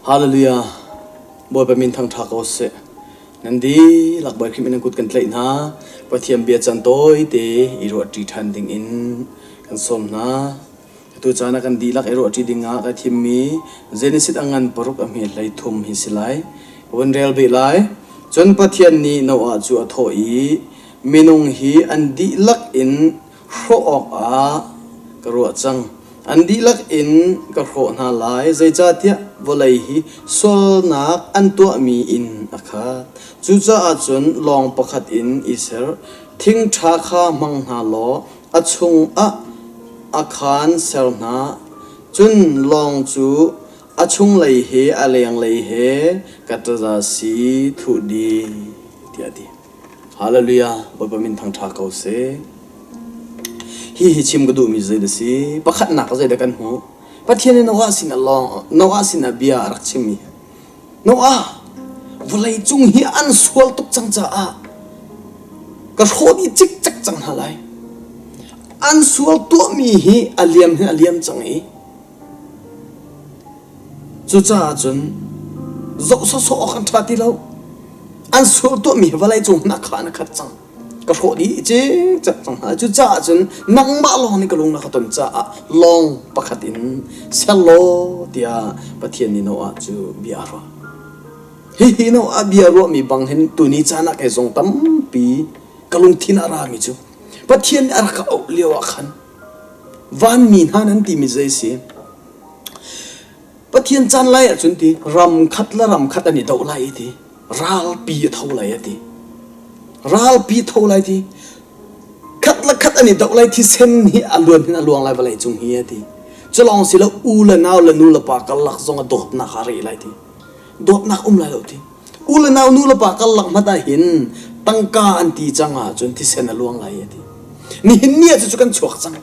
Hallelujah. Bawipa min thangṭha ko seh. Nan dihlak Bawi Khrih min nan kut kan tlaih hna. Pathian bia can tawite i ruahṭi ṭhan ding in kan sawm hna. Atu caan ah kan dihlak i ruahṭi ding ah ka thimmi Genesis a ngan paruk a hme hlei thum hi si lai. Ka vun rel beh lai. Cun Pathian nih Noah cu a thawh i, Minung hi an dihlak in hrawh awkah ka ruah cang. An dihlak in ka hrawh hna lai, zeicahtiah vawlei hi sualnak an tuahmi in a khat. Cucaah cun lawng pakhat in i ser, thing ṭha kha hmang hna law a chungah a khaan ser hna. Cun lawng cu a chunglei he a lenglei he ka ṭaza si thuh dih, tiah a ti. Hallelujah! Bawipa min thangṭha ko seh. Hihi chim ka duhmi zei dah si? Pakhatnak ah zeidah kan hmuh? Pathian nih Noah sin ah lawng Noah sin ah bia a rak chimmi. Noah, vawlei cung hi an sual tuk cang caah ka hrawh dih cikcek cang hna lai. An sual tuahmi hi a liam hin a liam cang i Cucaah cun zoh sawsawh awk an ṭha ti lo. An sual tuahmi hi vawlei cung hin a khah in a khat cang. Ka hrawh dih cikcek cang hna. Cucaah cun nangmah lawng nih ka lung na ka ton caah lawng pakhat in ser law tiah Pathian nih Noah cu bia a ruah. Hihi Noah bia ruahmi bang hin tuni caan ah kei zong tampi ka lungthin a rami cu Pathian nih a rak ka auh lio ah khan Vanmi hna nan timi zei si? Pathian caan lai ahcun ti ram khat le ram khat an i doh lai ti ralpi a tho lai a ti. Ralpi tho lai ti khat le khat an i doh lai thisen hi a luan hin a luang lai vawlei cung hi a ti. Cu lawng si lo u le nau le nu le pa karlak zong a dawtnak a reh lai ti. Dawtnak um lai lo ti. U le nau nu le pa karlak hmanh ah hin tangka an ti cang ahcun thisen a luang lai a ti. Nihin ni ah cucu kan chuak cang.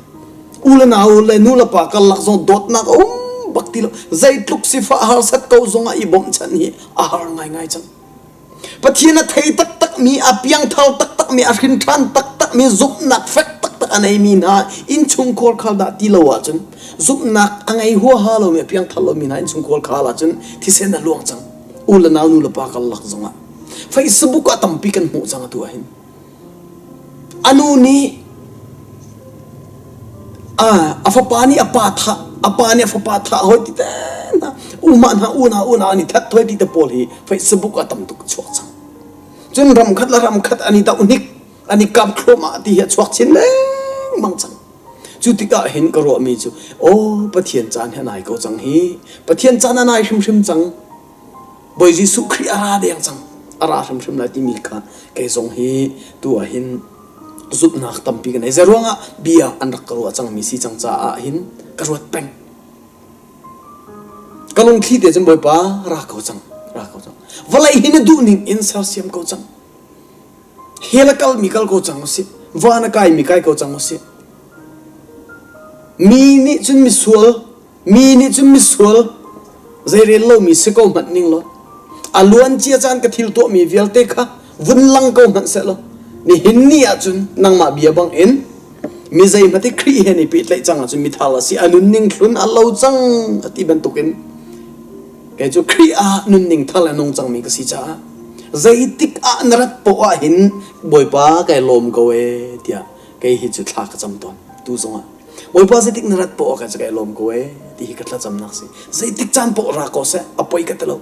U le nau le nu le pa karlak zong dawtnak a um bak ti lo. Zeitluk sifah harsat ko zong ah i bawmhchanh hi a har ngaingai cang. Pathian a thei taktakmi, a piangthar taktakmi, a hrin ṭhan taktakmi, zumhnak fek taktak a neimi hna innchungkhar khal dah ti lo ahcun zumhnak a ngei huaha lomi, a piangthar lomi hna innchungkhar khal ahcun thisen a luang cang. U le nau nu le pa karlak zongah Facebook ah tampi kan hmuh cang atu ahhin a nu nih a fapa nih a pa thah a pa nih a fapa thah hoi ti te hna umah hna unau unau an i that hoi ti te pawl hi Facebook ah tam tuk chuak cang cun ram khat le ram khat an i doh hnik an i kap thluahmah ti hi a chuak chin lengmang cang Cu tikah hin ka ruahmi cu aw Pathian caan hi a nai ko cang hi Pathian caan a nai hrimhrim cang Bawi Jesuh Khrih a ra deng cang a ra hrimhrim lai timi kha kei zong hi tu ah hin zumhnak tampi ka nei zei ruangah bia an rak ka ruah cangmi si cang caah hin ka ruat peng ka lungthli te cun Bawipa ra ko cang ra ko cang vawlei hi na duh ning in sersiam ko cang Hell a kalmi kal ko cang usih. Van a kaimi kai ko cang usih. Mi nih cun misual, mi nih cun misual zeirel lomi si ko hmanh ning law a luan cia caan ka thil tuahmi vialte kha vun lang ko hmanh seh law nihin ni ah cun nangmah bia bang in mi zeihmanh i Khrih he ni pehtlaih cang ahcun mithar a si a nunning hlun a lo cang a ti bantukin Kei cu Khrih ah nunning thar le nung cangmi ka si caah zeitik ah na rat poah ah hin Bawipa kai lawm ko ee tiah kei hi cu thla ka cam tawn tu zongah Bawipa zeitik na rat poah ah kai lawm ko ee ti hi ka thlacamnak si zeitik caan poah ra ko seh a poi ka ti lo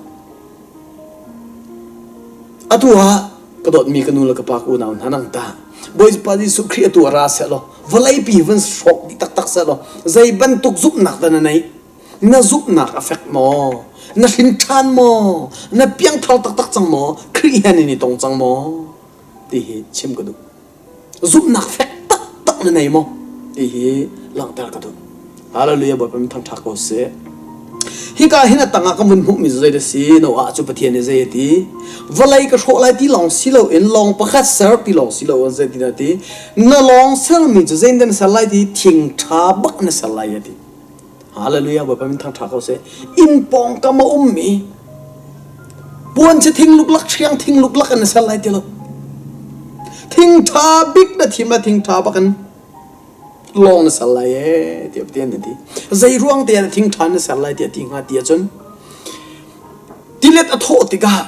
atu ah ka dawtmi ka nu le ka pa ka unau hna nang ta Bawipa Jesuh Khrih atu ah ra seh law vawleipi van hrawk dih taktak seh law zei bantuk zumhnak dah na neih Na zumhnak a fek maw? Na hrin ṭhan maw? Na piangthar taktak cang maw? Khrih he nan i tong cang maw? Ti hi chim ka duh. Zumhnak fek taktak na nei maw? Ti hi langhter ka duh. Hallelujah Bawipa min thangṭhat ko seh. Hika hin a tangah ka vun hmuhmi cu zei dah si? Noah cu Pathian nih zei a ti? Vawlei ka hrawh lai ti lawng si loin lawng pakhat ser ti lawng si loin zei ti dah ti? Na lawng sermi cu zei in dah na ser lai ti? Thing ṭha bak na ser lai a ti. Hallelujah Bawipa min thangṭha ko seh. Inn pawngkam a ummi puan cu thing luklak hriang thing luklak in na ser lai ti lo. Thing ṭha bik na thim a thing ṭha bak in lawng na ser lai ee tiah Pathian nih a ti. Zei ruang te ah thing ṭha na ser lai tiah ti hnga ti ahcun. Tilet a thawh tikah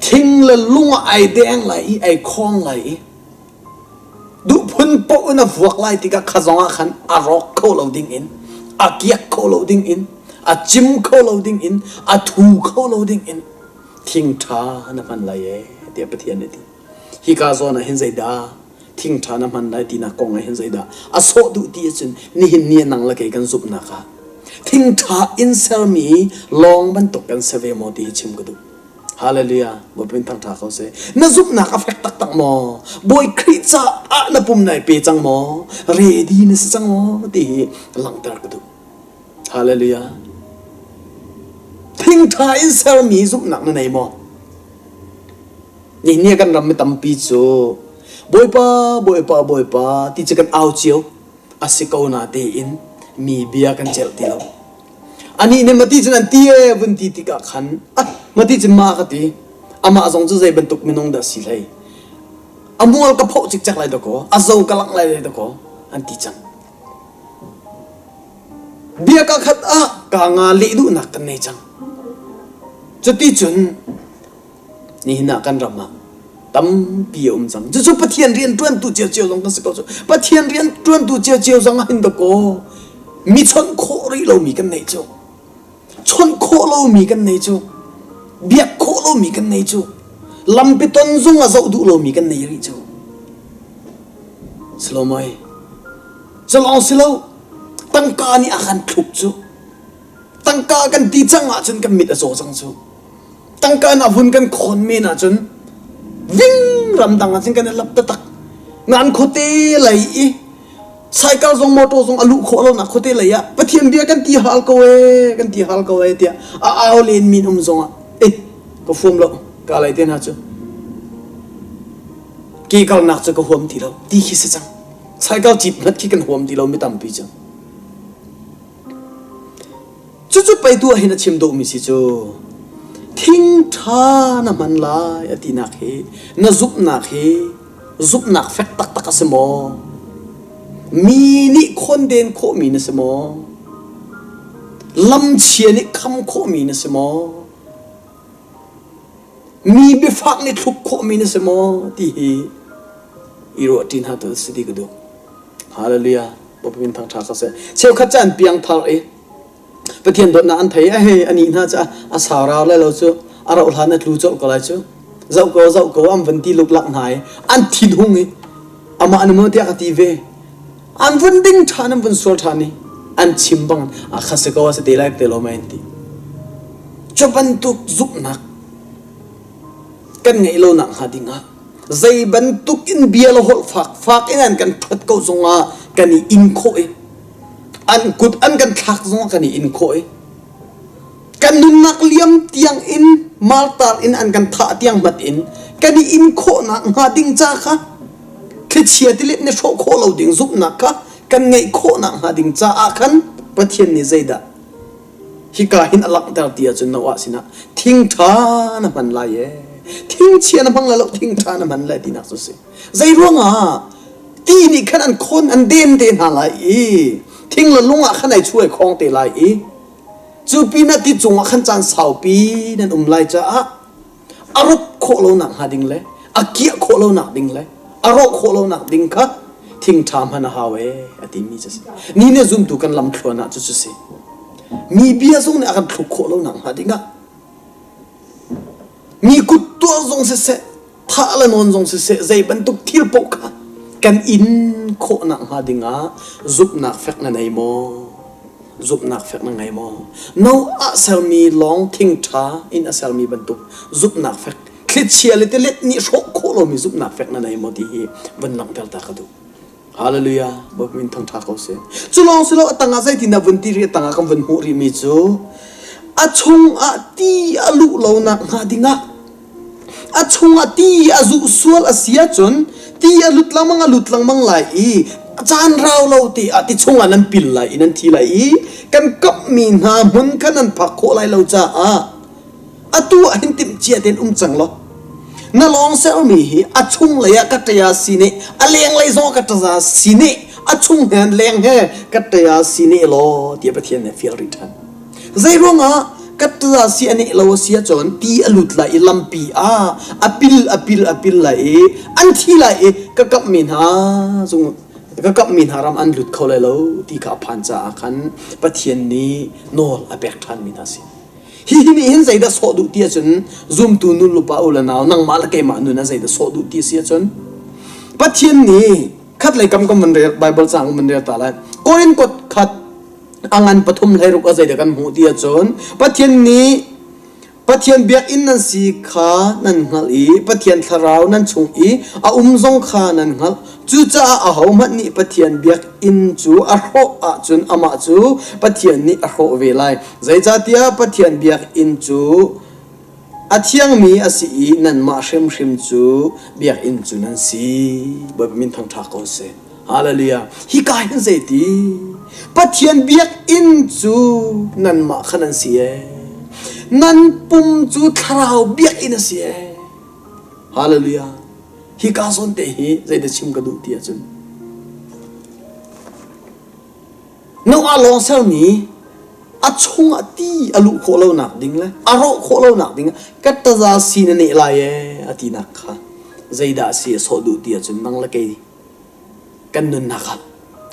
thing le lung ah ai deng lai i ai khawng lai i duh phun paoh in a vuak lai tikah kha zong ah khan a rawk kho lo ding in a kiak kho lo ding in a cim kho lo ding in a thu kho lo ding in thing ṭha na hman lai ee tiah Pathian nih a ti. Hika zawn ah hin zeidah thing ṭha na hman lai tinak kong ah hin zeidah a sawh duh ti ahcun nihin ni ah nang le kei kan zumhnak ah thing ṭha in sermi lawng bantuk kan si ve maw ti hi chim ka duh. Hallelujah. Bawipa min thangṭha ko seh. Na zumhnak a fek taktak maw? Bawi Khrih caah na pum nai pe cang maw? Ready na si cang maw? Ti hi langhter ka duh. Hallelujah. Thingṭha in sermi zumhnak na nei maw? Nihin ni kan ram mi tampi cu Bawipa, Bawipa, Bawipa ti cu kan au cio. A si ko na tein mi bia kan celh ti lo. Anih nih mati cun an ti ee vun ti tikah khan ah mati cun ma ka ti. Amah zong cu zei bantuk minung dah si hlei. A mual ka phoh cikcek lai dakaw, a zo ka langh lai dakaw an ti cang. Bia ka khat ah ka nga leh duhnak kan nei cang. Cuti cun nihin ah kan ram ah tampi a um cang. Cucu Pathian rian ṭuantu ciocio zong kan si ko cu. Pathian rian ṭuantu ciocio zong ah hin dakaw mi chawnh khawh rih lomi kan neih cu. Chawnh khawh lomi kan nei cu. Biak khawh lomi kan nei cu. Lampi ton zong a zoh duh lomi kan nei rih cu. Salomoi. Cu lawng si lo. Tangka nih a kan thluk cu. Tangka kan ti cang ahcun kan mit a caw cang cu. Tangka na vun kan khawn men ahcun ving ramdang ahcun kan i lap taktak. Ngan khuate lei i cycle zong motor zong a luh khawh lonak khuate lei ah Pathian bia kan ti hal ko ee kan ti hal ko ee tiah a au len min um zong ah eh ka fuam lo ka lei te hna cu ke kalnak cu ka huam ti lo ti khi si cang cycle cit hmat khi kan huam ti lo mi tampi cu Cucu pei tu ah hin a chim dawhmi si cu thing ṭha na hman lai a tinak hi na zumhnak hi zumhnak fek taktak a si maw? Mi nih khawnden khawhmi na si maw? Lamchia nih kham khawhmi na si maw? Mi biafak nih thluk khawhmi na si maw? Ti hi i ruah ṭi hna tu si ti ka duh. Hallelujah. Bawipa min thangṭha ka seh. Cheukhat cu an piangthar i Pathian dawtnak an thei a hei ani hna cu a saurau lai lo cu a rauh hlan a tlu colh ko lai cu. Zoh ko zoh ko an van ti luklak hna i an thinhung i amah nih maw tiah ka ti ve. An vun ding ṭhan an vun sual ṭhan i an chim bang a kha si ko a si te lai te lo mai an ti. Cu bantuk zumhnak kan ngeih lo nak hnga ding ah zei bantuk in bia le holh fakfak in an kan ṭhuat ko zongah kan i in khawh i an kut an kan thlak zongah kan i in khawh i kan nunnak liam tiang in martar in an kan thah tiang hmat in kan i in khawhnak hnga ding ca kha thlichia tilet nih hrawh khawh lo ding zumhnak kha kan ngeih khawhnak hnga ding caah khan Pathian nih zeidah Hika hin a langhter ti ahcun Noah sinah thing ṭha na hman lai ee. Thing chia na hmang lai lo, thing ṭha na hman lai tinak cu a si. Zei ruangah ti nih khan an khawn an den te hna lai i thing le lung ah khan ai chuai khawng te lai i cu pinah ti cungah khan caan saupi nan um lai caah a rop khawh lonak hnga ding le a kiah khawh lonak ding le a rawh khawh lonak ding kha thingṭha hman a hau ee a timi cu a si. Ni nih zumtu kan lamthluan ah cucu si. Mi bia zong nih a kan thluk khawh lonak hnga ding ah mi kut tuah zong siseh thah le nawn zong siseh zei bantuk thil paoh kha kan in khawhnak hnga ding ah zumhnak fek na nei maw? Zumhnak fek na ngei maw? Noah sermi lawng thing ṭha in a sermi bantuk zumhnak fek thlichia le tilet nih hrawh khawh lomi zumhnak fek na nei maw ti hi vun langhter ta ka duh. Hallelujah. Bawipa min thangṭha ko seh. Cu lawng si lo a tangah zeitindah vun ti rih a tangah kan vun hmuh rihmi cu a chungah ti a luh lonak hnga dingah A chungah ti a zuh sual a si ahcun ti a lut lengmang a lut lengmang lai i caan rau lo te ah ti chungah nan pil lai i nan thi lai i kan kamhmi hna hmun kha nan phak khawh lai lo caah atu ah hin timhcia tein um cang law na lawng sermi hi a chunglei ah ka ṭaya si ne a lenglei zong ah ka ṭaza si ne a chung he leng he ka ṭaya si ne law tiah Pathian nih a fial rih ṭhan. Zei ruangah? Kattaza si a neh lo a si ahcun ti a lut lai i lampi ah a pil a pil a pil lai i an thi lai i ka kamhmi hna zung ka kamhmi hna ram an lut kho lai lo ti kha a phan caah khan Pathian nih nawl a pek ṭhanmi hna a si. Hihi nih hin zeidah sawh duh ti ahcun zumtu nu le pa u le nau nangmah le keimah nun ah zeidah sawh duh ti a si ahcun Pathian nih khatlei kam kan van rel Bible caang kan van rel ta lai. Korin kot khat a ngan pathum hleiruk a zeidah kan hmuh ti ahcun Pathian nih Pathian biakinn nan si kha nan hngalh i Pathian thlarau nan chung i a um zong kha nan hngalh. Cucaah ahohmanh nih Pathian biakinn cu a hrawh ahcun amah cu Pathian nih a hrawh ve lai. Zeicahtiah Pathian biakinn cu a thiangmi a si i nanmah hrimhrim cu biakinn cu nan si. Bawipa min thangṭha ko seh. Hallelujah. Hika hin zeiti? Pathian biakinn cu nanmah kha nan si ee. Nan pum cu thlarau biakinn a si ee. Hallelujah. Hika zawn te hi zeidah chim ka duh ti ahcun Noah lawng sermi a chungah ti a luh khawh lonak ding le a rawh khawh lonak ding ka taza si na neh lai ee a tinak kha zeidah a si a sawh duh ti ahcun nang le kei kan nunnak ah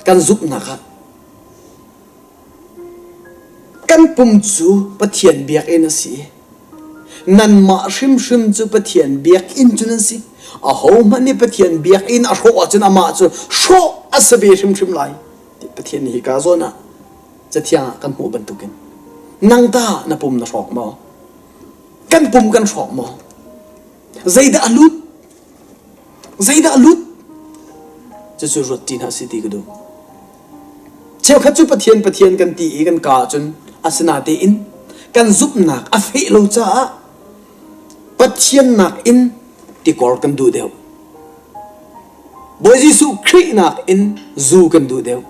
kan zumhnak ah kan pum cu Pathian biakinn a si i nanmah hrimhrim cu Pathian biakinn cu nan si. Ahohmanh nih Pathian biakinn a hrawh ahcun amah cu hrawh a si ve hrimhrim lai. Pathian nih hika zawn ah cathiang ah kan hmuh bantukin nang ta na pum na hrawk maw? Kan pum kan hrawk maw? Zeidah a lut? Zeidah a lut? Cucu ruat ṭi hna si ti ka duh. Cheukhat cu Pathian Pathian kan ti i kan kaa ahcun asinatein kan zumhnak a feh lo caah Pathian nakin tikor kan duh deuh. Bawi Jesuh Khrih nakin zu kan duh deuh.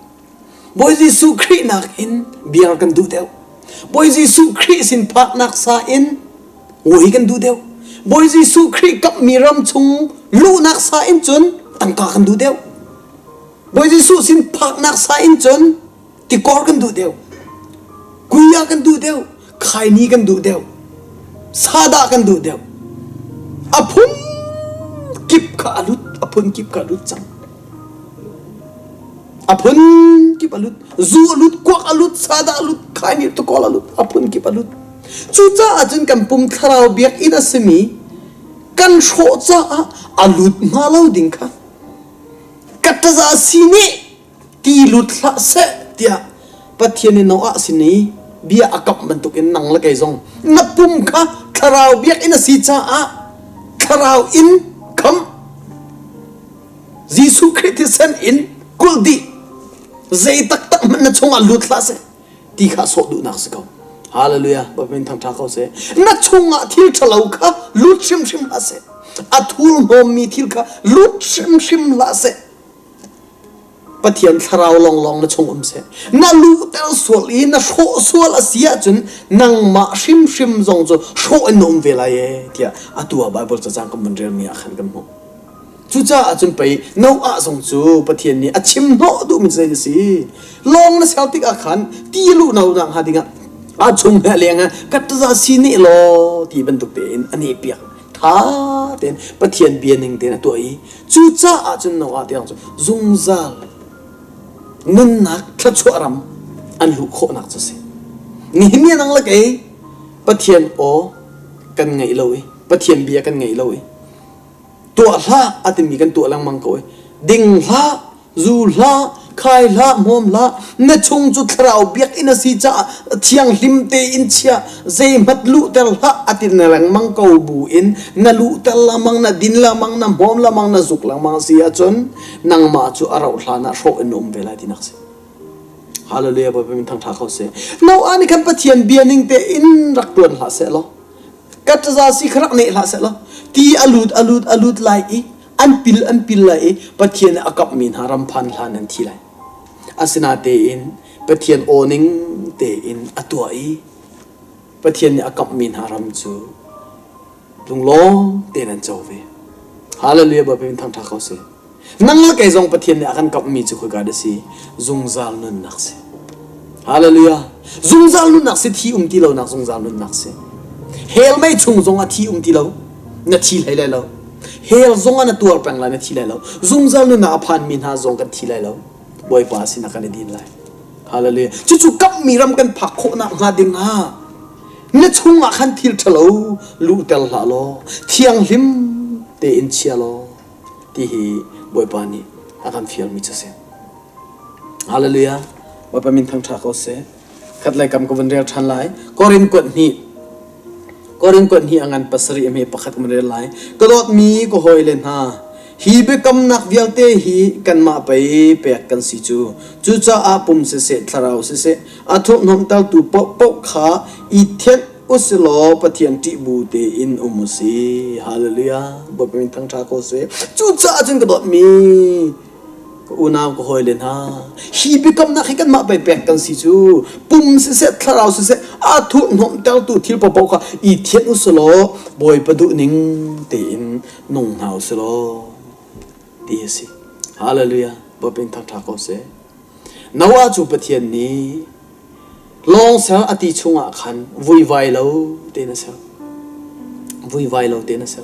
Bawi Jesuh Khrih nakin beer kan duh deuh. Bawi Jesuh Khrih sin phaknak sa in ngawi kan duh deuh. Bawi Jesuh Khrih kamhmi ram chung luhnak sa in cun tangka kan duh deuh. Bawi Jesuh sin phaknak sa in cun tikor kan duh deuh. Kuya kan duh deuh. Khaini kan duh deuh. Sadah kan duh deuh. A phun kip kha a lut, a phun kip kha a lut cang. A phun kip a lut. Zu a lut, kuak a lut, sadah a lut, khaini tukol a lut, a phun kip a lut. Cucaah cun kan pum thlarau biakinn a simi kan hrawh caah a lut hnga lo ding kha ka ṭaza si nih ti lut hlah seh tiah Pathian in Noah sin i bia a kamh bantukin nang le kei zong na pum kha thlarau biakinn a si caah thlarau in kham Jesuh Khrih thisen in kulh dih zei taktak hmanh na chungah lut hlah seh ti kha sawh duhnak si ko. Hallelujah. Bawipa min thangṭha ko seh. Na chungah thil ṭhalo kha lut hrimhrim hlah seh. A thurhnawmmi thil kha lut hrimhrim hlah seh. Pathian thlarau lawnglawng na chung um seh. Na luhter sual i na hrawh sual a si ahcun nangmah hrimhrim zong cu hrawh in na um ve lai ee tiah atu ah Bible cacang kan vun relmi ah khan kan hmuh. Cucaah cun pei Noah zong cu Pathian nih a chim hnawh duhmi cu zei a si? Lawng na ser tikah khan ti luh no nak hnga dingah a chung he a leng he kattaza si nih law ti bantuk tein a nehpiak tha tein Pathian bia ning tein a tuah i cucaah cun Noah tiang cu zungzal nunnak thluachuah ram an luh khawhnak cu a si. Nihin ni nang le kei Pathian aw kan ngaih lo i Pathian bia kan ngaih lo i tuah hlah a timi kan tuah lengmang ko i ding hlah zu hlah khai hlah hmawm hlah na chung cu thlarau biakinn a si caah thianghlim tein chia zeihmat luhter hlah a ti na lengmang ko bu in na luhter lengmang na din lengmang na hmawm lengmang na zuk lengmang si ahcun nangmah cu a rauh hlan ah hrawh in na um ve lai tinak si Hallelujah Bawipa min thangtha kho seh Noah nih khan Pathian bia ning tein rak tuan hlah seh law ka ṭaza si kha rak neh hlah seh law ti a lut a lut a lut lai i an pil an pil lai i Pathian nih a kapmi hna ram phan hlan an thi lai. Asinatein Pathian aw ning tein a tuah i Pathian nih a kamhmi hna ram cu lunglawm tein an co ve. Hallelujah Bawipa min thangṭha ko seh. Nang le kei zong Pathian nih a kan kamhmi cu khoika dah si? Zungzal nunnak si. Hallelujah. Zungzal nunnak si thi um ti lonak zungzal nunnak si. Hell mei chung zong ah thi um ti lo. Na thi hlei lai lo. Hell zong ah na tuar peng lai na thi lai lo. Zungzal nunnak a phanmi hna zong kan thi lai lo. Bawipa sinah kan i din lai. Hallelujah. Cucu kamhmi ram kan phak khawhnak hnga ding ah na chungah khan thil ṭhalo luhter hlah law thianghlim tein chia law ti hi Bawipa nih a kan fialmi cu a si. Hallelujah. Bawipa min thangṭha ko seh. Khat lei kam ka vun rel ṭhan lai. Korin kuat hnih. Korin kuat hnih a ngan pasarih a hme pakhat ka vun rel lai. Ka dawtmi ka hawile hna, hi biakamnak vialte hi kanmah pei pek kan si cu. Cucaah pum siseh, thlarau siseh, a thurhhnawmhtertu paohpaoh kha i thianh usilaw Pathian ṭih bu tein um u si. Hallelujah. Bawipa min thangṭha ko seh. Cucaah cun ka dawtmi Ka unau ka hawile hna, hi biakamnak hi kanmah pei pek kan si cu. Pum siseh, thlarau siseh, aa thurhhnawmhtertu thil paohpaoh kha i thianh u selaw Bawipa duhning tein nung hna u selaw ti a si. Hallelujah. Bawipa in thangṭha ko seh. Noah cu Pathian nih Lawng ser a ti chungah khan vuivai lo tein a ser. Vuivai lo tein a ser.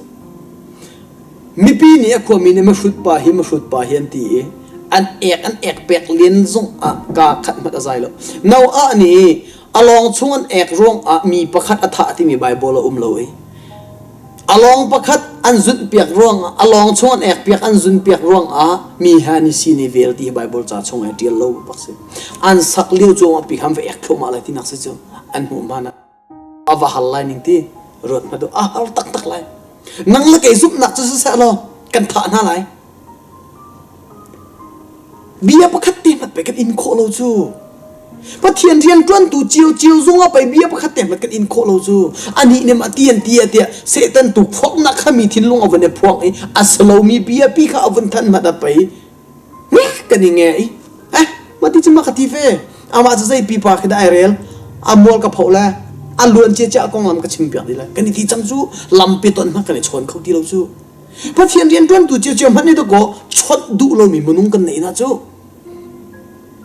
Mipi nih a khuami nih mahrut pa hi mahrut pa hi an ti i an ek an ek pek len zong ah kaa khat hmanh a zai lo. Noah nih a lawng chung an ek ruang ah mi pakhat a thah timi Baibal a um lo i A lawng pakhat an zunhpiak ruangah a lawng chung an ekpiak an zunpiak ruangah mi he an i sin i vel ti hi Baibal ca chung i ṭial lo bak si. An sak lio cu pi khan va ek thluahmah lai tinak si cu an hmuh hmanh ah a va hal lai ning ti ruat hmanh u a har taktak lai. Nang le kei zumhnak cu siseh law kan thah hna lai. Bia pakhat te hmanh pei kan in khawh lo cu. Pathian rianṭuantu ciocio zungah pei bia pakhat te hmanh kan in khawh lo cu. Anih nih mah ti an ti ah tiah Satan tukforhnak kha mi thinlung a vun i phuang i a si lomi bia pi kha a vun thanh hmanh ah pei kan i nge i eh mah ti cu mah ka ti ve. Amah cu zei pipa khi dah ai rel a mual ka phoh le a luan cia cia a konglam ka chim piak dih lai. Kan i ti cang cu lampi ton hmanh kan i chawn kho ti lo cu. Pathian rianṭuantu ciocio hmanh nih dakaw chawnh duh lomi minung kan neih hna cu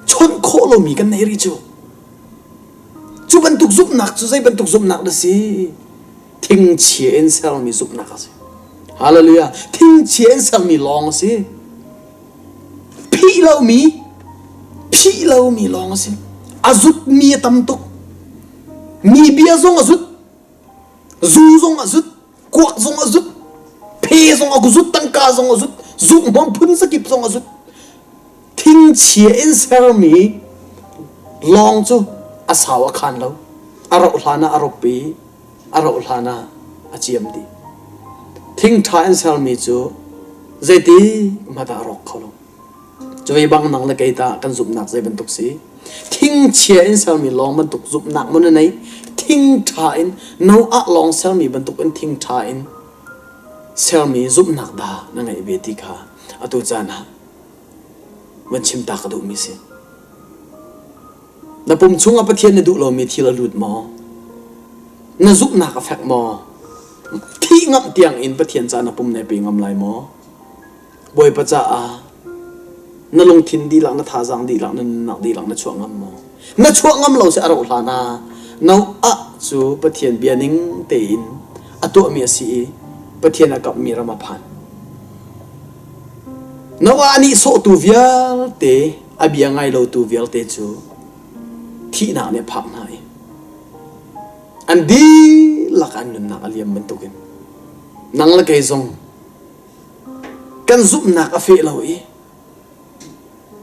chawnh khawh lomi kan neih rih cu. Cu bantuk zumhnak cu zei bantuk zumhnak dah si? Thingchia in sermi zumhnak a si. Hallelujah. Thingchia in sermi lawng a si. Phih lomi, phih lomi lawng a si. A zutmi a tam tuk. Mi bia zong a zut. Zu zong a zut. Kuak zong a zut, phe zong a zut, tangka zong a zut, zukhmawm phun zakip zong a zut. Thingchia in sermi lawng cu a sau a khan lo. A rauh hlan ah a rop i a rauh hlan ah a ciam dih. Thingṭha in sermi cu zeiti hmanh ah a rawk kho lo. Cuve bang nang le kei tah kan zumhnak zei bantuk si? Thingchia in sermi lawng bantuk zumhnak maw na nei? Thingṭha in Noah lawng sermi bantuk in thingṭha in sermi zumhnak dah na ngeih ve ti kha atu caan ah van chim ta ka duhmi si. Na pum chungah Pathian na duh lomi thil a lut maw? Na zumhnak a fek maw? Thih ngamh tiang in Pathian ca na pum na pe ngam lai maw? Bawipa caah na lungthin dihlak, na thazaang dihlak, na nunnak dihlak na chuah ngam maw? Na chuah ngam lo si a rauh hlan ah Noah cu Pathian bia ning tein a tuahmi a si i Pathian a kamhmi ram a phan. Noah a nihsawhtu vialte, a bia ngai lotu vialte cu thihnak nih a phak hna i an dihlak an nunnak a liam bantukin nang le kei zong Kan zumhnak a feh lo i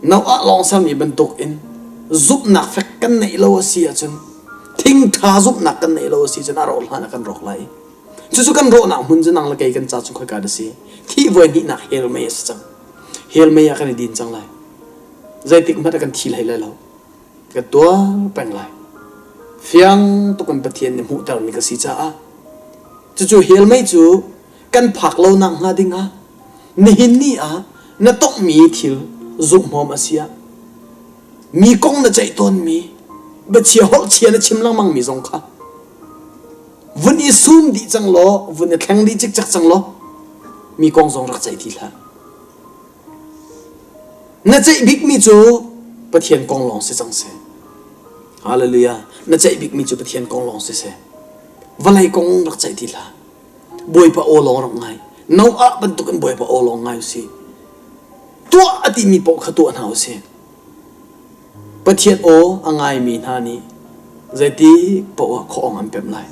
Noah lawng sermi bantukin zumhnak fek kan neih lo a si ahcun thingṭha zumhnak kan neih lo a si cun a rawh hlan ah kan rawk lai. Cucu kan rawhnak hmun cu nang le kei kan ca cu khoika dah si? Thih voi hnihnak hell mei a si cang. Hell mei ah kan i din cang lai. Zeitik hmanh ah kan thi hlei lai lo. Kan tuar peng lai. Fiang tuk in Pathian nih hmuhtermi ka si caah cucu hell mei cu kan phak lo nak hnga ding ah nihin ni ah na tonghmi thil zumhmawm a si ah mi kong na ceih tawnmi biachia holh chia na chim lengmang mi zong kha vun i sum dih cang law vun i thleng dih cikcek cang law mi kong zong rak ceih ti hlah na ceih bikmi cu Pathian kong lawng si cang seh. Hallelujah. Na ceih bikmi cu Pathian kong lawng siseh. Vawlei kong rak ceih ti hlah. Bawipa aw lawng rak ngai. Noah bantukin Bawipa aw lawng ngai usih. Tuah a timi paoh kha tuah hna usih. Pathian aw a ngaimi hna nih zeitik paoh ah khuaawng an pemh lai.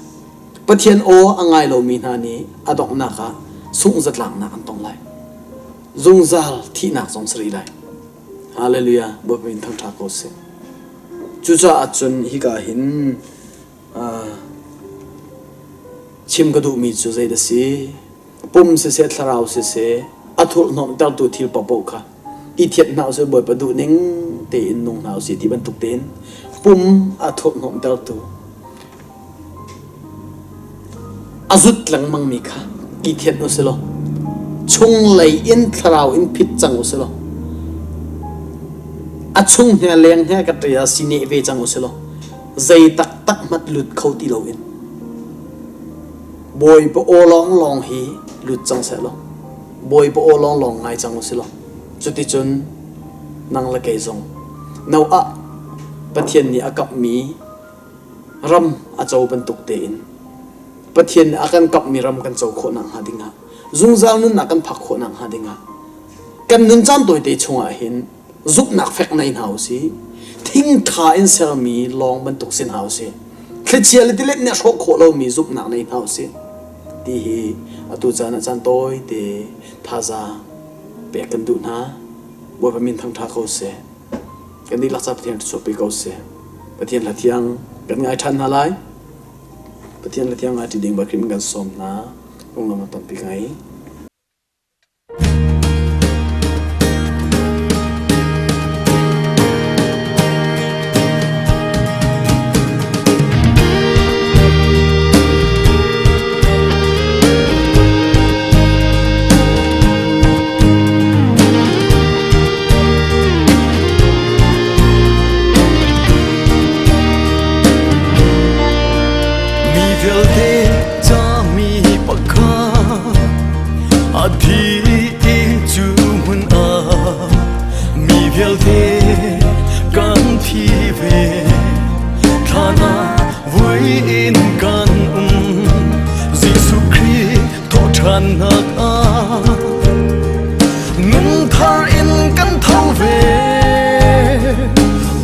Pathian aw a ngai lomi hna nih a donghnak ah sungh-zatlaknak an tong lai. Zungzal thihnak zong si rih lai. Hallelujah! Bawipa min thangṭha ko seh. Cucaah cun hika hin chim ka duhmi cu zei dah si? Pum siseh thlarau siseh a thurhhnawmhtertu thil paohpaoh kha i thianh hna usih Bawipa duhning tein nung hna usih ti bantuk tein pum a thurhhnawmhtertu a zut lengmangmi kha i thianh usih law chunglei in thlarau in phit cang usih law a chung he leng he ka ṭia si neh ve cang usih law zei taktak hmat lut kho ti loin Bawipa aw lawnglawng hi lut cang seh law Bawipa aw lawnglawng ngai cang usih law cuticun nang le kei zong Noah Pathian nih a kamhmi ram a co bantuk tein Pathian nih a kan kamhmi ram kan co khawh nakhnga dingah zungzal nunnak kan phak khawh nakhnga dingah kan nun caan tawite chungah hin zumhnak fek nei hna usih. Thing ṭha in sermi lawng bantuk si hna usih. Thlichia le tilet nih a hrawh khawh lomi zumhnak nei hna usih. Ti hi atu caan ah caan tawite thazaang pek kan duh hna. Bawipa min thangṭha ko seh. Kan dihlak ca Pathian ṭha pe ko seh. Pathian hla thiang kan ngai ṭhan hna lai. Pathian hla thiang ngai ṭi ding Bawipa kan sawm hna. Lunglam tampi ka ngei. Mi vialte ca mi pakhat A thi i cu hmun ah mi vialte kan thi ve. Thlan ah vui in kan um. Jesuh Khrih thawhṭhannak ah nun thar in kan tho ve.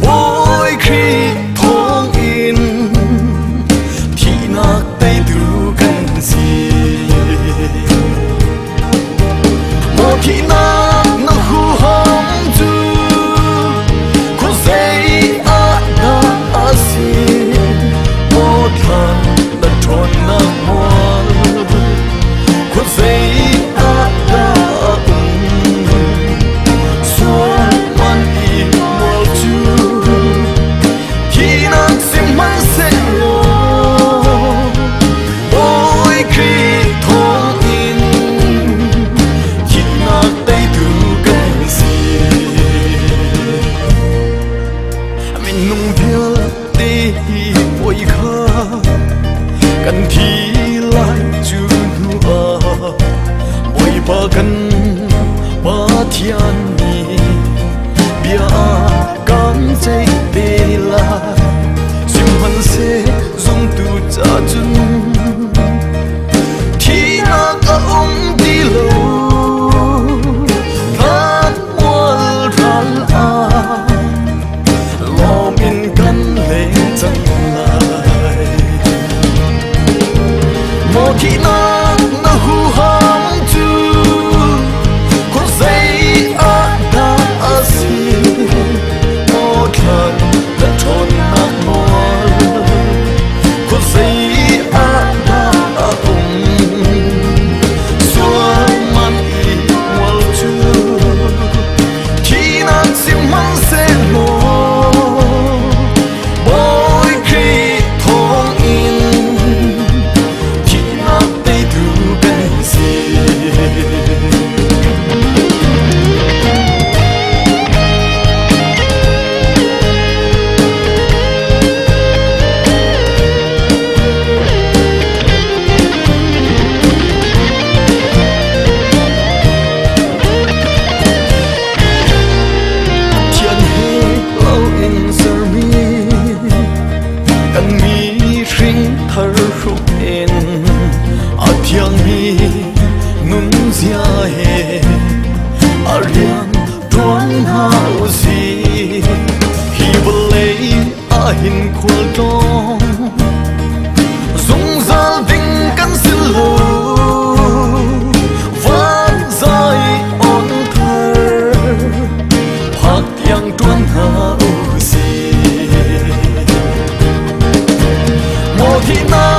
Bawi Khrih thawngin thihnak teitu kan si. Maw thihnak na huham cu khuazei ah dah a si? Maw thlan na ṭhawnnak mual khuazei ah dah a um? Sual man i mual cu Thihnak sihmanhsehlaw Bawi Khrih thawngin thihnak teitu kan si. Minung vialte hi puai kha kan thi lai cu hnu ah Bawipa kan Pathian nih bia kan ceih te lai. Sihmanhseh zumtu ca cun thihnak a um ti lo. Thlan mual ral ah lawm in kan leng cang lai. Maw thihnak na huham cu khuazei ah dah a si? Maw thlan na ṭhawnnak nawl khuazei ah dah a um? Sual man i mual cu thihnak sihmanhsehlaw Bawi Khrih thawngin thihnak teitu kan si. thar hruk in a thiangmi nunzia he a rian ṭuan hna u sih. Hi vawlei ahhin khualtlawng zungzal ding kan si lo. Van zai on thar phak tiang ṭuan hna u sih. Maw thihnak.